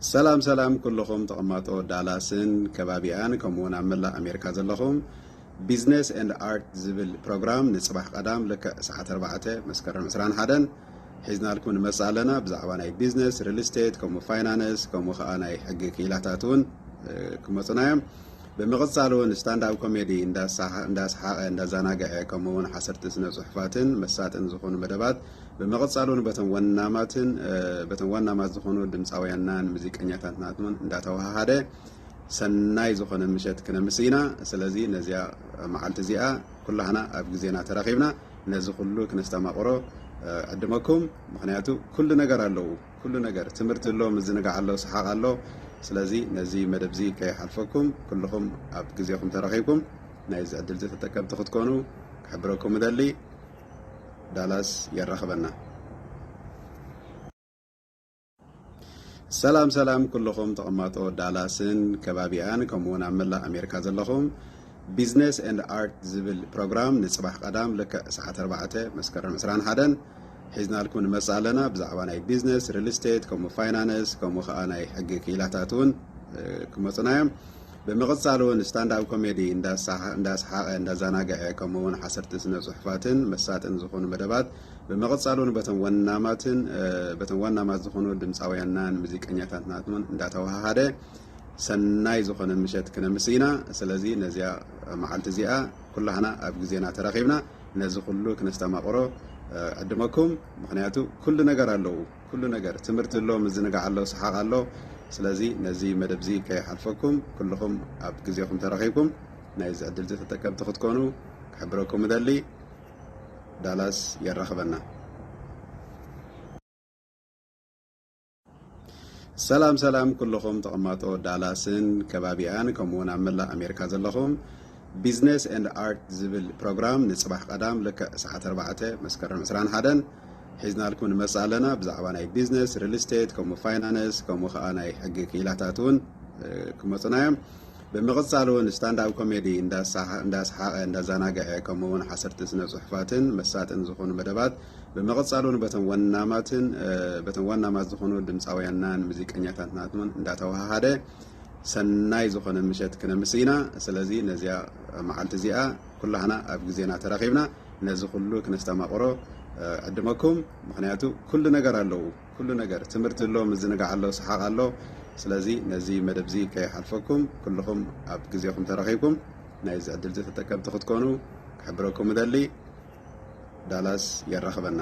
ሰላም ሰላም ኩልኹም ተቐማጦ ዳላስን ከባቢኣን፣ ከምኡ እውን ኣብ መላእ ኣሜሪካ ዘለኹም፣ ቢዝነስ ኤንድ ኣርት ዝብል ፕሮግራም ንፅባሕ ቀዳም ልክዕ ሰዓት ኣርባዕተ መስከረም ዕስራን ሓደን ሒዝናልኩም ንመፅእ ኣለና። ብዛዕባ ናይ ቢዝነስ፣ ሪል ስቴት፣ ከምኡ ፋይናንስ፣ ከምኡ ከዓ ናይ ሕጊ ክኢላታት እውን ክመፁና እዮም። ብምቕፃል እውን ስታንዳብ ኮሜዲ እንዳሰሓቐ እንዳዛናግዐ፣ ከምኡ እውን ሓሰርቲ ስነ ፅሑፋትን መሳጥን ዝኾኑ መደባት ብምቕፃል እውን በተን ወናማትን በተን ወናማት ዝኾኑ ድምፃውያንናን ሙዚቀኛታትናትን እውን እንዳተወሃሃደ ሰናይ ዝኾነ ምሸት ክነምስ ኢና። ስለዚ ነዚኣ መዓልቲ እዚኣ ኩላህና ኣብ ግዜና ተረኺብና ነዚ ኩሉ ክነስተማቕሮ ዕድመኩም። ምክንያቱ ኩሉ ነገር ኣለዉ፣ ኩሉ ነገር ትምህርቲ ኣሎ፣ ምዝንጋዕ ኣሎ፣ ሰሓቕ ኣሎ። ስለዚ ነዚ መደብ እዚ ከይሓልፈኩም ኩልኹም ኣብ ግዜኹም ተረኺብኩም ናይዚ ዕድል እዚ ተጠቀምቲ ክትኮኑ ክሕብረኩም እደሊ። ዳላስ የራኽበና። ሰላም ሰላም ኩልኹም ተቐማጦ ዳላስን ከባቢኣን፣ ከምኡ እውን ኣብ መላእ ኣሜሪካ ዘለኹም፣ ቢዝነስ ኤንድ ኣርት ዝብል ፕሮግራም ንፅባሕ ቀዳም ልክዕ ሰዓት ኣርባዕተ መስከረም ዕስራን ሓደን ሒዝናልኩም ንመፅእ ኣለና። ብዛዕባ ናይ ቢዝነስ፣ ሪል ስቴት፣ ከምኡ ፋይናንስ፣ ከምኡ ከዓ ናይ ሕጊ ክኢላታት እውን ክመፁና እዮም። ብምቕፃል እውን ስታንዳብ ኮሜዲ እንዳሰሓቐ እንዳዛናግዐ፣ ከምኡ እውን ሓሰርቲ ስነ ፅሑፋትን መሳጥን ዝኾኑ መደባት ብምቕፃል እውን በተን ወናማትን በተን ወናማት ዝኾኑ ድምፃውያንናን ሙዚቀኛታትናትን እውን እንዳተወሃሃደ ሰናይ ዝኾነ ምሸት ክነምስ ኢና። ስለዚ ነዚኣ መዓልቲ እዚኣ ኩላህና ኣብ ግዜና ተረኺብና ነዚ ኩሉ ክነስተማቕሮ ዕድመኩም። ምክንያቱ ኩሉ ነገር ኣለዉ፣ ኩሉ ነገር ትምህርቲ ኣሎ፣ ምዝንጋዕ ኣሎ፣ ሰሓቕ ኣሎ። ስለዚ ነዚ መደብ እዚ ከይሓልፈኩም ኩልኹም ኣብ ግዜኹም ተረኺብኩም ናይዚ ዕድል እዚ ተጠቀምቲ ክትኮኑ ክሕብረኩም እደሊ። ዳላስ የራኽበና። ሰላም ሰላም ኩልኹም ተቐማጦ ዳላስን ከባቢኣን፣ ከምኡ እውን ኣብ መላእ ኣሜሪካ ዘለኹም፣ ቢዝነስ ኤንድ ኣርት ዝብል ፕሮግራም ንፅባሕ ቀዳም ልክዕ ሰዓት ኣርባዕተ መስከረም ዕስራን ሓደን ሒዝናልኩም ንመፅእ ኣለና። ብዛዕባ ናይ ቢዝነስ፣ ሪል ስቴት፣ ከምኡ ፋይናንስ፣ ከምኡ ከዓ ናይ ሕጊ ክኢላታት እውን ክመፁና እዮም። ብምቕፃል እውን ስታንዳብ ኮሜዲ እንዳሰሓቐ እንዳዛናግዐ፣ ከምኡ እውን ሓሰርቲ ስነ ፅሑፋትን መሳጥን ዝኾኑ መደባት ብምቕፃል እውን በተን ወናማትን በተን ወናማት ዝኾኑ ድምፃውያንናን ሙዚቀኛታትናትን እውን እንዳተወሃሃደ ሰናይ ዝኾነ ምሸት ክነምስ ኢና። ስለዚ ነዚኣ መዓልቲ እዚኣ ኩላህና ኣብ ግዜና ተረኺብና ነዚ ኩሉ ክነስተማቕሮ ዕድመኩም። ምክንያቱ ኩሉ ነገር ኣለዉ፣ ኩሉ ነገር ትምህርቲ ኣሎ፣ ምዝንጋዕ ኣሎ፣ ሰሓቕ ኣሎ። ስለዚ ነዚ መደብ እዚ ከይሓልፈኩም ኩልኹም ኣብ ግዜኹም ተረኺብኩም ናይዚ ዕድል እዚ ተጠቀምቲ ክትኮኑ ክሕብረኩም እደሊ። ዳላስ የራኽበና።